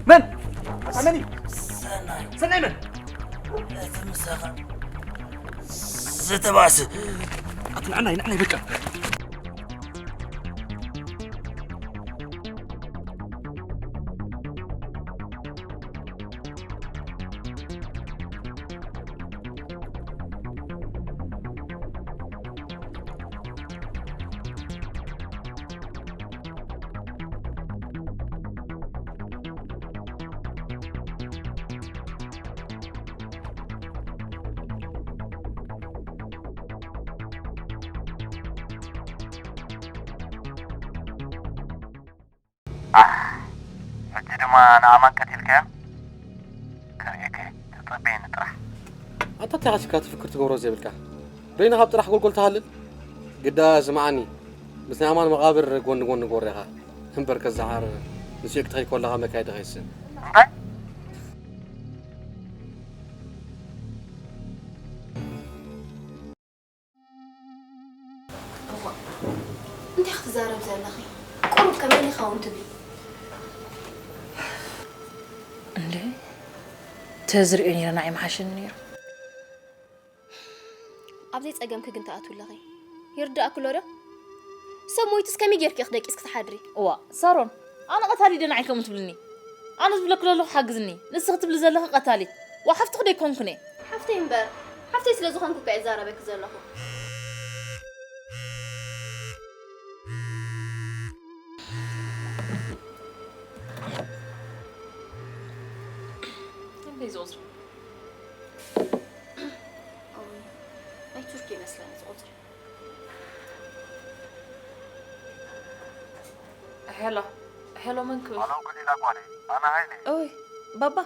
መን? ኣታ መን እዩ? ሰናይ። ሰናይ መን? እቲ ምሳኻ ዝተባእሰ። ኣቲ ንዕናይ፣ ንዕናይ በቃ። ኣሕ፣ ሕጂ ድማ ንኣማን ቀቲልካዮ? ከርእየካ እየ፣ ተጸበየኒ ጥራሕ። ኣንታ እንታይ ኢኻ ትፍክር ትገብሮ ዘይብልካ? በይንኻ ኣብ ጥራሕ ጎልጎል ትሃልል? ግዳ ስምዓኒ፣ ምስ ናይ ኣማን መቓብር ጎኒ ጎኒ ጎሬኻ እምበር ከዘሓር ንሱ የቅትኸይ ከለኻ መካየዲ ከይስን። እንታይ? እዋእ፣ እንታይ ክትዛረብ ዘለኺ? ቁሩብ ከመይ ይኸውን ትብሊ? እንዴ፣ ተዝርእዮ ነይረ ንዓይ ምሓሸኒ ነይሩ። ኣብ ዘይጸገምኪ ግን ትኣትዊ ኣለኺ። ይርድኣኪ ኣሎ ዶ? ሰብ ሞይቱስ ከመይ ጌርኪ ኢኺ ደቂስኪ ትሓድሪ? እዋ፣ ሳሮን፣ ኣነ ቀታሊ ዶ ንዓይ ከምኡ ትብልኒ? ኣነ ዝብለኪ ዘለኹ ሓግዝኒ። ንስኺ ትብሊ ዘለኺ ቀታሊት። ዋ፣ ሓፍትኺ ዶ ኣይኮንኩን እየ? ሓፍተይ እምበር፣ ሓፍተይ ስለ ዝኾንኩ እኮ እየ ዝዛረበኪ ዘለኹ። ክንደይ ዝቑጽሩ? እም፣ ናይ ቱርኪ ይመስለኒ ዝቑጽሪ። ሄሎ፣ ሄሎ፣ መን ክብል? ኣሎ፣ ገሊላ ጓለይ፣ ኣነ ሃይለ። ኦይ፣ ባባ፣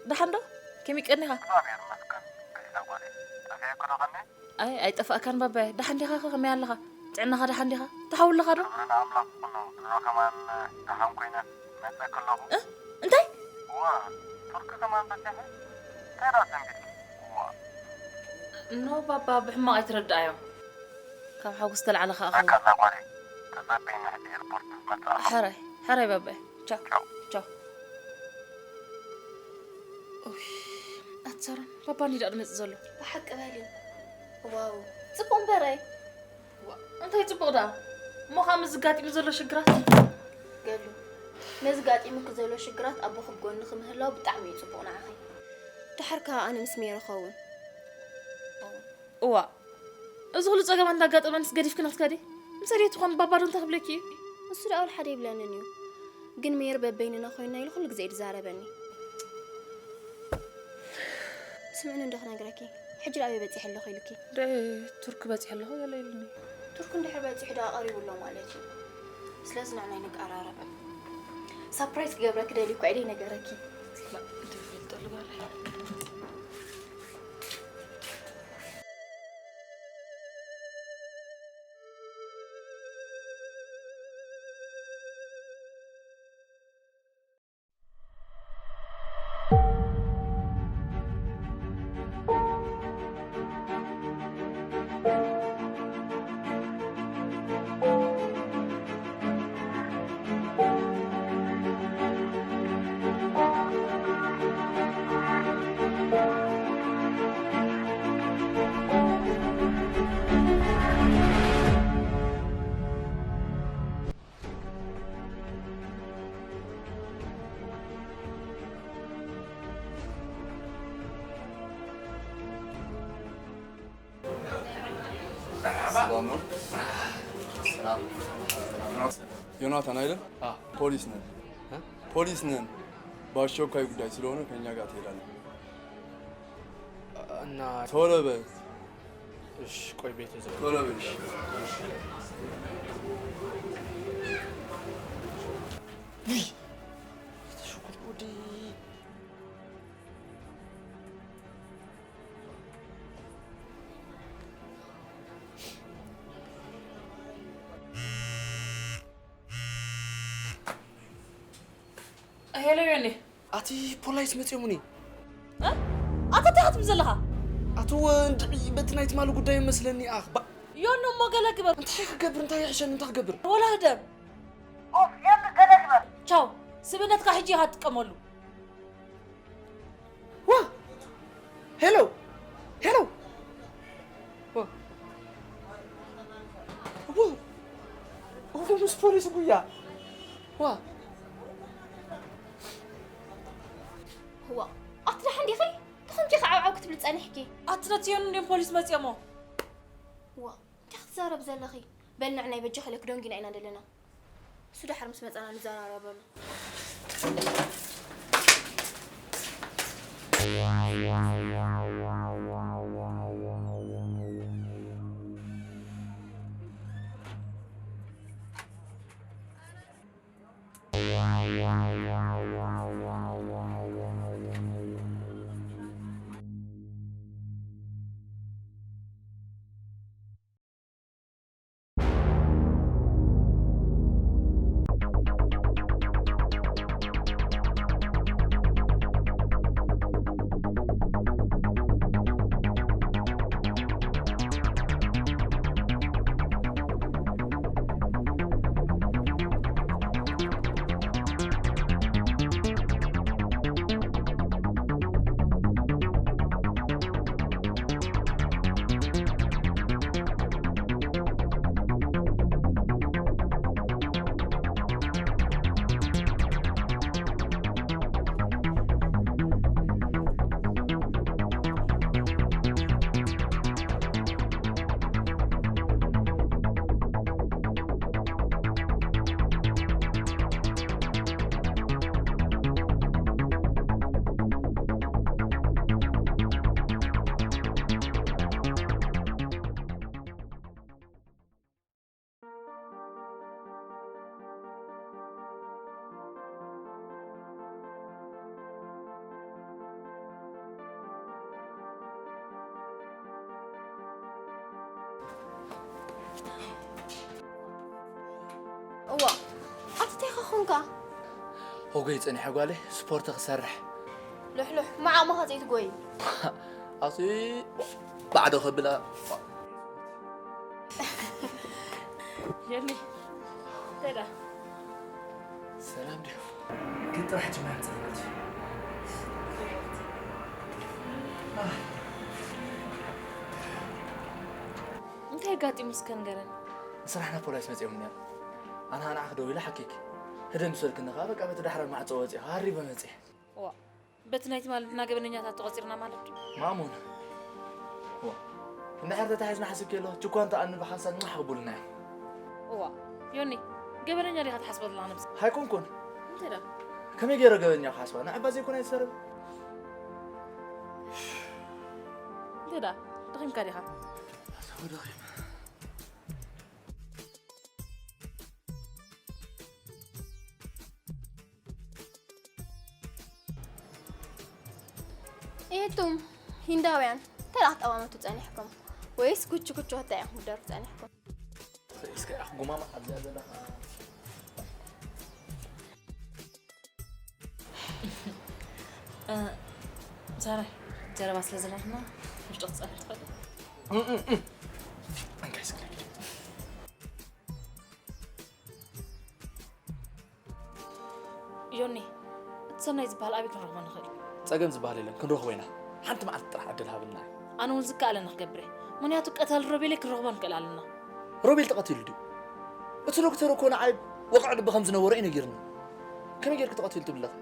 ደሓን ዶ? ከመይ ቀኒኻ? እግዚኣብሔር ይመስገን፣ ገሊላ ጓለይ። ጠፊኤኪ ዶ ከኒ? ኣይ፣ ኣይጠፋእካን ባባየ። ደሓን ዲኻ ኸ? ከመይ ኣለኻ? ጥዕናኻ ደሓን ዲኻ? ትሓውልኻ ዶ? ክብሪ ንኣምላኽ ይኹን፣ ድሮ ከማን ደሓን ኮይነ መጸኪ ኣለኹ። እ? እንታይ? እዋ፣ ቱርኪ ከማን በጺሐ? እንታይ ደኣ ሰንቢድኪ? እዋ። ኖ ባባ፣ ብሕማቕ ኣይትረድኣዮም። ካብ ሓጎስ ዝተላዕለ ኸኣ በቃ፣ ኸውን። እዛ ጓለይ፣ ተጸበይኒ፣ ሕጂ ኤርፖርት መጻእኹ። ሕራይ፣ ሕራይ ባባየ። ቻው። ቻው። ቻው። ኡፍ፣ ኣቲ ሳሮን፣ ባባ እንዲዩ ደኣ ዝመጽእ ዘሎ። ብሓቂ በሊ። ዋው፣ ጽቡቕ እምበረይ። ዋ፣ እንታይ ጽቡቕ ደኣ? እሞ ኸኣ ምስዚ ጋጢሙ ዘሎ ሽግራት? ገሉ፣ ነዚ ጋጢሙኪ ዘሎ ሽግራት ኣቦኺ ብጎንኺ ምህላው ብጣዕሚ እዩ ጽቡቕ ንዓኺ። ደሓር ከኣ ኣነ ምስ ሜሪ ኸውን። እዋ፣ እዚ ኩሉ ጸገማት እንዳጋጠመንስ ገዲፍኪ ንኽትከዲ? ምስ ኣደይ ትኾን ባባ ዶ እንታይ ክብለኪ እዩ? ንሱ ደኣ ወላ ሓደ ይብለንን እዩ። ግን ሜሪ በበይንና ኮይንና ኢሉ ኩሉ ግዜ እዩ ዝዛረበኒ። ስምዕኒ እንዶ ክነግረኪ፣ ሕጂ ደኣ ኣበይ በጺሐ ኣለኹ ኢሉኪ? ደይ ቱርክ በጺሐ ኣለኹ ገለ ኢሉኒ። ቱርክ እንድሕር በጺሑ ደኣ ቀሪቡ ኣሎ ማለት እዩ። ስለዚ ንዕናይ ንቀራረብ። ሳፕራይዝ ክገብረኪ ደልዩ እኳ ኢለ ይነገረኪ። ላ፣ እንተይፈልጠሉ ጓለይ። ሰላም ነው? ሰላም። ዮናታን አይደል? አዎ። ፖሊስ ነን። እ? ፖሊስ ነን። በአስቸኳይ ጉዳይ ስለሆነ ከእኛ ጋር ትሄዳለህ። እና ቶሎ በል። እሺ፣ ቆይ ቤት ዘ- ቶሎ በል። እሺ። ውይ! የተሸጉጥ ጉድ። ሄሎ ዮኒ። ኣቲ ፖላይስ መጽዮምኒ። እ? ኣታ እንታይ ክትብል ዘለኻ? ኣቲ ወንድዒ በቲ ናይ ትማሊ ጉዳይ መስለኒ ኣኽ። ባ- ዮኒ እሞ ገለ ግበር። እንታይ ክገብር፣ እንታይ ይሕሸኒ፣ እንታይ ክገብር? ወላ ህደም። ኦፍ፣ ዮኒ ገለ ግበር። ቻው። ስብእነትካ ሕጂ ኢኻ ትጥቀመሉ። ሄሎ፣ ሄሎ። ዋ። ዋ። ዋ፣ ምስ ፖሊስ ጉያ። ዋ። ዋ፣ ኣቲ ደሓን ዲኺ? ብኸምዚ ኸዓ ዓው ክትብሊ ጸኒሕኪ? ኣቲ ነቲ ዮኒ እንድዮም ፖሊስ መጺኦሞ። ዋ፣ እንታይ ክትዛረብ ዘለኺ? በል ንዕ ናይ በጃ ኸለክ ደንጊና ኢና ዘለና። እሱ ደሓር ምስ መጻና ንዘራረበሉ። እዋ፣ ኣቲ እንታይ ኸኾንካ? ሆጎይ ጸኒሐ ጓለይ፣ ስፖርት ክሰርሕ። ልሕሉሕ፣ መዓሙኻ ዘይትጎይ። ኣቲ ባዕዶ ከብላ። ዮኒ፣ ደዳ። ሰላም ድዩ? ግን ጥራሕ ጅማ ያምጽእልካ። እንታይ ኣጋጢሙ እስከ ንገረኒ። ንስራሕ ናብ ፖሊስ መጺኦም ነይሮም። ኣነ ንዓኺ ደዊለ ሓኪኪ። ህደ ምስ በልክኒ ከኣ በቃ በቲ ዳሕራን ማዕጾ ወጺኣ ሃሪበ መጺአ። እዋ፣ በቲ ናይ ትማሊ ንሕና ገበነኛታት ተቖጺርና ማለት ድዩ? ማሙን። እዋ፣ እንድሕር ተታሒዝና ሓሲብኪ ኣሎ፣ ችኳ እንተ ኣነ ብሓንሳብ ድማ ሓቕቡልና እዮም። እዋ፣ ዮኒ፣ ገበነኛ ዲኻ ትሓስቦ ዘለኻ ነብስኻ? ኣይኮንኩን። እንታይ ደኣ? ከመይ ገይረ ገበነኛ ክሓስባ? ንዓባ ዘይኮነ ኣይትዛረብ። እንታይ ደኣ? ደኺምካ ዲኻ? ኣታ ደኺመ። ኤቱም ሂንዳውያን እንታይ ደኣ ክትጠማመቱ ጸኒሕኩም? ወይስ ኩቹ ኩቹ እንታይ ኢኹም ክትደርፉ ጸኒሕኩም? እስከ ኣኽ ጉማማ ኣብዚኣ ዘለኻ። እ፣ ሳራ፣ ዘረባ ስለ ዘለና ውሽጢ ክትጸንሒ ትኽእሊ። እም፣ እም፣ እም። እንካይ ስክሪን። ዮኒ፣ እቲ ሰናይ ዝበሃል ኣበይ ክንረኽቦ ንኽእል? ጸገም ዝበሃል የለን፣ ክንረኽቦ ኢና። ሓንቲ መዓልቲ ጥራሕ ዕድል ሃብና። ኣነ እውን ዝከኣለኒ ክገብር እየ። ምኽንያቱ ቀታሊ ሮቤለይ ክንረኽቦ ንኽእል ኣለና። ሮቤል ተቐቲሉ ድዩ? እቲ ዶክተር እኮ ንዓይ ወቕዒ ልቢ ከም ዝነበሮ እዩ ነጊርኒ። ከመይ ጌርኪ ተቐቲሉ ትብሊ ኣለኺ?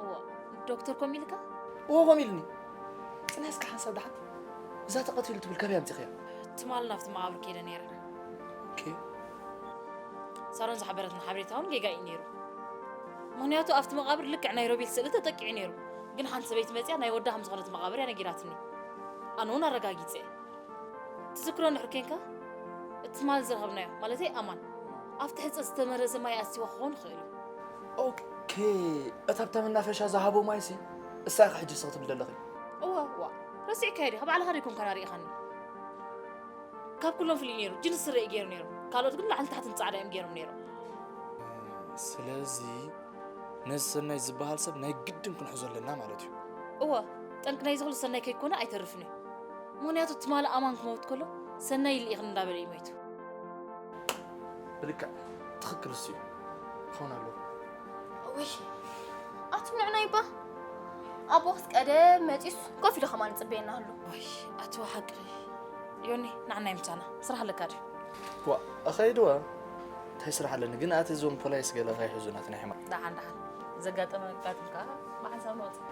እዎ፣ ዶክተር ኮም ኢልካ? እዎ፣ ኮም ኢልኒ። ጽንሒ እስከ ሓንሳብ ደሓን። እዛ ተቐቲሉ ትብል ከመይ ኣምጺኽያ? ትማሊ ናብቲ መቓብር ከይደ ነይረ። ኦኬ። ሳሮን ዝሓበረትና ሓበሬታ እውን ጌጋ እዩ ነይሩ። ምኽንያቱ ኣብቲ መቓብር ልክዕ ናይ ሮቤል ስእሊ ተጠቂዑ ነይሩ። ግን ሓንቲ ሰበይቲ መጺኣ ናይ ወዳ ከም ዝኾነ እቲ መቓብር እያ ነጊራትኒ። ኣነ እውን ኣረጋጊጸ እየ። ትዝክሮ እንድሕር ኬንካ፣ እቲ ትማሊ ዝረኸብናዮ፣ ማለተይ ኣማን፣ ኣብቲ ሕጸ ዝተመረዘ ማይ ኣስቲዋ ክኸውን ይኽእል እዩ። ኦኬ፣ እታ ኣብታ መናፈሻ ዝሃቦ ማይሲ፣ እሳ ኢኻ ሕጂ ስኽ ትብል ዘለኺ? እዋ፣ እዋ፣ ረሲዕካዮ ዲኻ? ባዕልኻ ዶ ኣይኮንካን ኣርኢኻኒ? ካብ ኩሎም ፍሉይ ነይሩ፣ ጅንስ ስረ እዩ ገይሩ ነይሩ። ካልኦት ግን ላዕሊ ታሕትን ጻዕዳ እዮም ገይሮም ነይሮም። ስለዚ፣ ነዚ ሰናይ ዝበሃል ሰብ ናይ ግድን ክንሕዞ ኣለና ማለት እዩ። እወ፣ ጠንቂ ናይዚ ኩሉ ሰናይ ከይኮነ ኣይተርፍን እዩ። ምኽንያቱ ትማሊ ኣማን ክመውት ከሎ፣ ሰናይ ይልኢኽን እንዳበለ እዩ ሞይቱ። ብልክዕ፣ ትኽክል እሱ እዩ። ክኸውን ኣለዎ። እውይ፣ ኣቱም ንዕናይ እባ። ኣቦኽስ ቀደም መጺስ ኮፍ ኢሉ ከማን ይጽበየና ኣሎ። ወይ ኣቲ ሓቂ። ዮኒ፣ ንዓና ይምጻና። ስራሕ ኣለካ ድዩ? ዋ፣ እኸይድዋ። እንታይ ስራሕ ኣለኒ? ግን ኣቲ እዞም ፖላይስ ገለ ከይሕዙና እቲ ናይ ሕማም። ደሓን፣ ደሓን። ዘጋጠመ ኣጋጢምካ ብሓንሳብ ንወጽእ።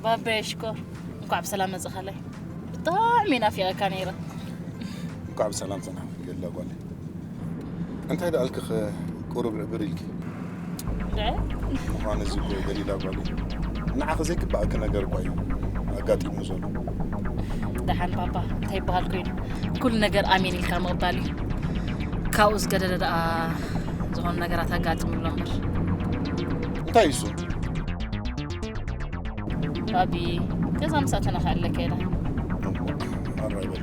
ባባየ ሽኮር፣ እንኳዕ ብሰላም መጻኻለይ። ብጣዕሚ ናፊቐካ ነይረ። እንኳዕ ብሰላም ጸናሕኩ ገሊላ ጓለይ። እንታይ ደኣልክኸ ቁሩብ ዕብር ኢልኪ? እንድዒ። ምዃኑ እዚ እኮ ገሊላ ጓለይ፣ ንዓኺ ዘይግባኣኪ ነገር እኳ እዩ ኣጋጢሙ ዘሎ። ደሓን ባባ፣ እንታይ ይበሃል ኮይኑ? ኩሉ ነገር ኣሜን ኢልካ ምቕባል እዩ። ካብኡ ዝገደደ ደኣ ዝኾኑ ነገራት ኣጋጢሙ ኣሎ እምበር። እንታይ እዩ እሱ? ባቢ፣ ገዛ ምሳተና ከኣለካ ኢላ። ኣራይ በል።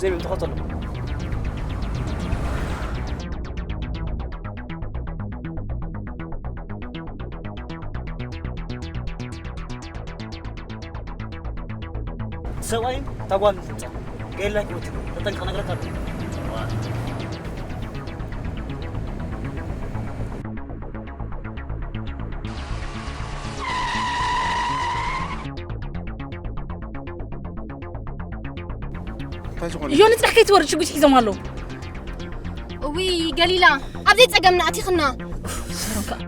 ዘይብሉ ተኸተሎ። ሰብኣይን እታ ጓልን ትምጻእ። ገይርላ ኪወት ተጠንቀቕ ነግረካ ኣለኹ። እንታይ ዝኾነ? ዮኒ፣ ጥራሕ ከይትወርድ ሽጉጥ ሒዞም ኣለዉ። እውይ፣ ገሊላ፣ ኣብ ዘይጸገምና ኣቲኽና። ሰሮን ከኣ።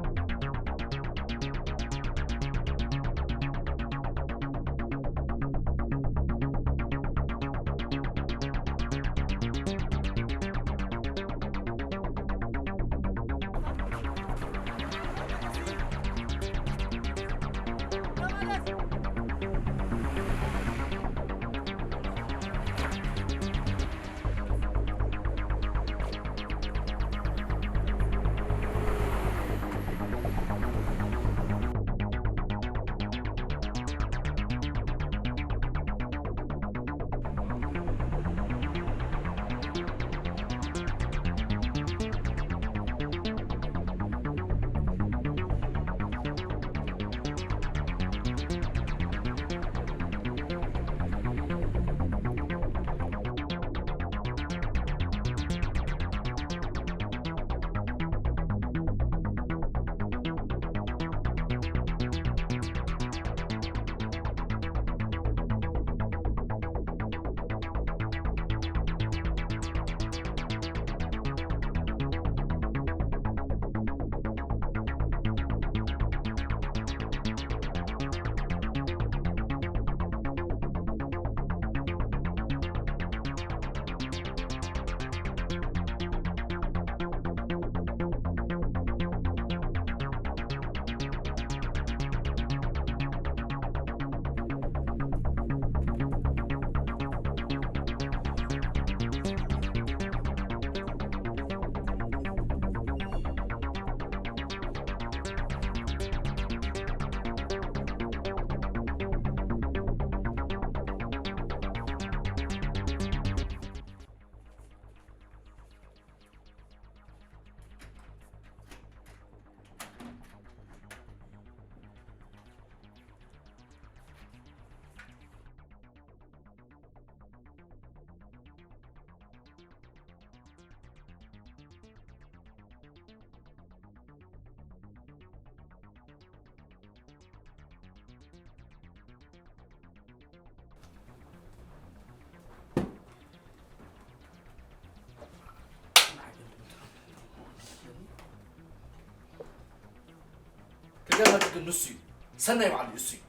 ዘመዱ ግን ንሱ እዩ። ሰናይ ባዕሉ እዩ፣ እሱ እዩ።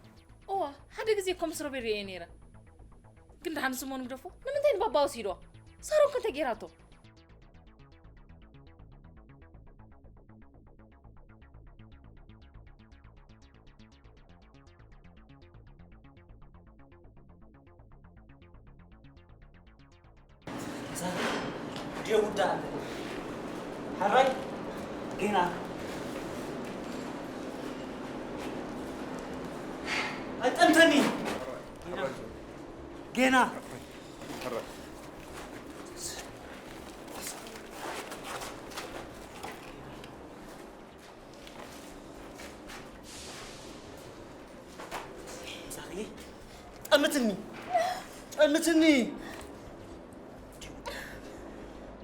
እዋ፣ ሓደ ግዜ እኮ ምስ ሮቤል ርእየ ነይረ። ግን ደሓን ስሞን ግደፎ፣ ንምንታይ ንባባ ወሲድዋ? ሳሮን ከ እንታይ ገይራቶ? ዛሬ ዴውዳ አለ። ሐራይ ጌና አይጠምተኒ ጌና ዛሬ ጠምትኒ ጠምትኒ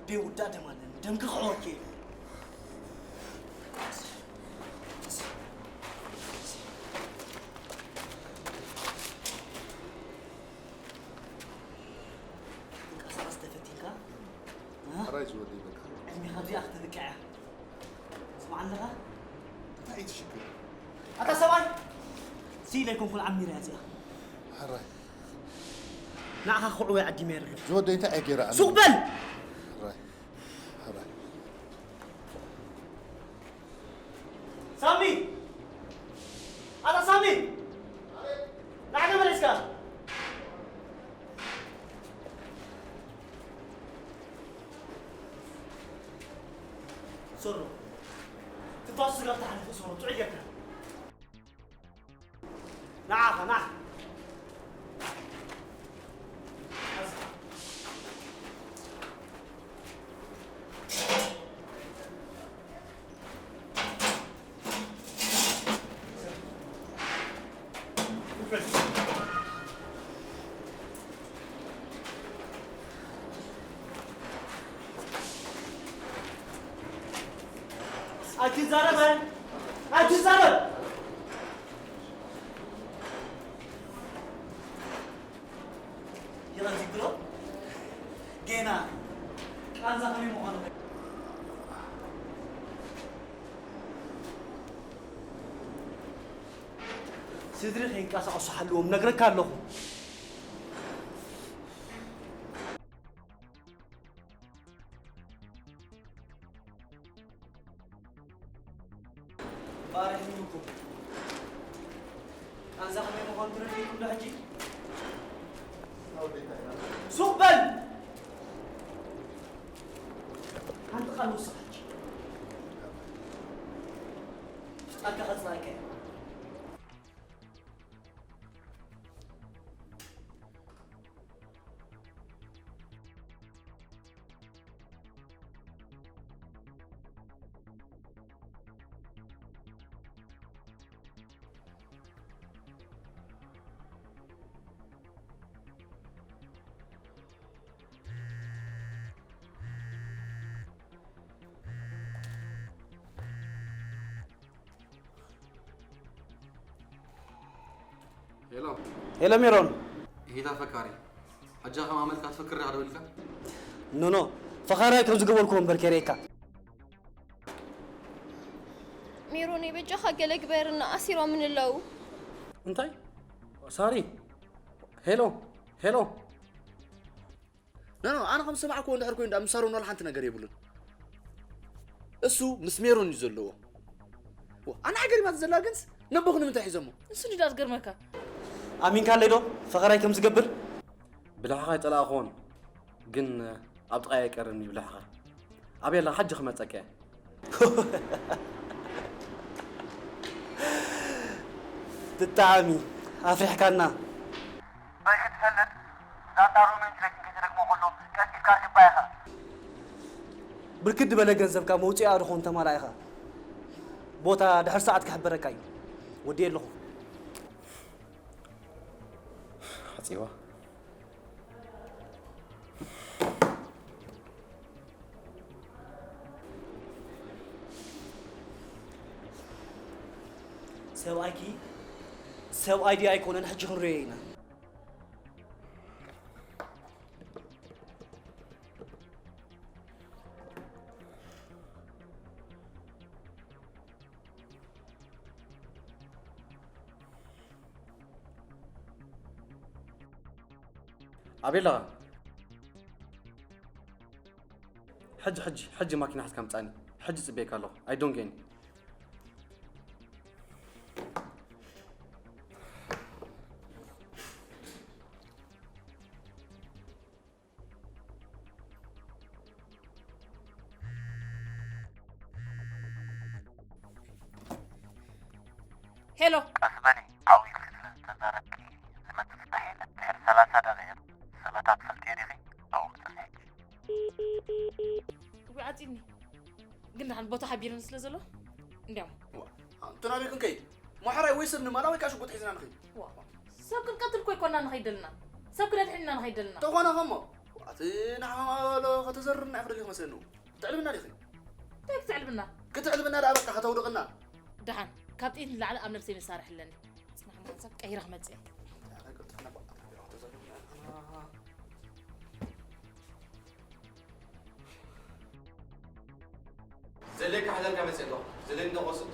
ዴውዳ ደም ኣለኒ ደም ክኸወኬ ትንቀሳቐስ ተፈቲንካ ሕራይ ዝወደይ በቃ ዕድሜኻ እዚኣ ክትብቅዕ እያ ስማዕ ኣለኻ እንታይ እዩ ትሽግር ኣታ ሰብኣይ ስኢለ ኣይኮንኩን ዓሚረ እያ እዚኣ ሕራይ ንዓኻ ክዕወ ዓዲመ እያ ዘለኹ ዝወደይ እንታይ እየ ገይረ ኣነ ሱቕ በል ሕራይ ሕራይ ሳሚ ኣታ ሳሚ ንዓኻ መለስካ ሶሮ ትንፋሱ ስጋብ ትሓልፍ ሶሮ ጥዑይ ጌርካ ንዓኻ ንዓኻ ኣይትዛረብ ኣይትዛረብ ይቐጽሎ ጌና ቃንዛ ከመይ ምዃኑ ስድሪ ከይንቀሳቐሱ ሓልዎም ነግረካ ኣለኹ ባርሕኒኩም ኣንዛ ከመይ ምዃኑ ትረድእኩም ዶ ሕጂ ሱቕ በል ሓንቲ ቃል ውስኻ ሕጂ ፍቃድካ ከጽናዕካ እየ ሄሎ ሄሎ ሜሮን ሄታ ፈካሪ ሕጃ ከም ኣመልካ ትፍክር ዶ ኢልካ ኖኖ ፈኻራይ ከም ዝገበርኩ እምበር ከይረእካ ሜሮን በጃኻ ገለ ግበርና ኣሲሮምን ኣለዉ እንታይ ሳሪ ሄሎ ሄሎ ኖኖ ኣነ ከም ዝሰማዕክዎ እንድሕር ኮይኑ ምስ ሳሮን ዋላ ሓንቲ ነገር የብሉን። እሱ ምስ ሜሮን እዩ ዘለዎ። ኣነ ገሪማት ዘላ ግንስ ነቦኹ ንምንታይ ሒዞሞ? ንሱ ድዩ ደኣ ዝገርመካ? ኣሚንካለይ ዶ ፈኸራይ ከም ዝገብር? ብልሕኻ ኣይጸላእኽዎን ግን ኣብ ጥቓይ ኣይቀርብን እዩ ብልሕኻ። ኣበይ ኣለኻ ሕጂ ክመጸካ እየ። ብጣዕሚ ኣፍሪሕካና። በይ ክትፈልጥ ዛንታ ሮሜን ጅረኪን ከይተደግሞ ከሎ ቀልጢፍካ ክባ ኢኻ። ብርክት ዝበለ ገንዘብካ መውፅኢኣ ዝኾን ተማላ ኢኻ። ቦታ ድሕር ሰዓት ክሕበረካ እዩ። ወዲኤ ኣለኹ። ሓፂዋ ሰብኣይኪ ሰብኣይ ድዩ ኣይኮነን ሕጂ ክንሪኦ ኢና። ኣበይ ኣለኻ? ሕጂ ሕጂ ሕጂ ማኪና ሓዝካ ምጻኒ። ሕጂ ጽበየካ ኣለኹ። I don't get ሄሎ። ቀስ በሊ፣ ዓው ኢልኪ ስለ ዝተዛረብኪ ዝመጽእ ጽባሕ የለን። ድሕሪ ሰላሳ ደቂቕ ሰበታ ትፈልጥዮ ዲኺ? ኣብኡ ምጽኒ ሕጂ። እዊ ዓጺኒ ግን ደሓን ቦታ ሓቢርኒ ስለ ዘሎ እንዲያም እንትን ኣበይ ክንከይድ? ማሕራይ ወይ ሰብ ንማላ ወይ ከዓ ሽጉጥ ሒዝና ንኸይድ። ዋ ሰብ ክንቀትል እኮ ይኮና ንኸይድ ደልና ሰብ ክነድሕን ኢና ንኸይድ ደልና ተኾነ ኸሞ እቲ ንሓማሎ ከተዘርና ኢኽደጊ ክመስለኒ። ክትዕልብና ዲኺ? እንታይ ክትዕልብና ክትዕልብና ደኣ በቃ ከተውድቕና። ደሓን ካብ ጥይት ንላዕሊ ኣብ ነብሰይ መሳርሒ ኣለኒ ጽናሕ ማንሳት ቀይረ ክመጽእ እየ ዘድልየካ ሓዘልካ መፅእ ኣለኹ። ዘድልየኒ ዶ ክወስድ?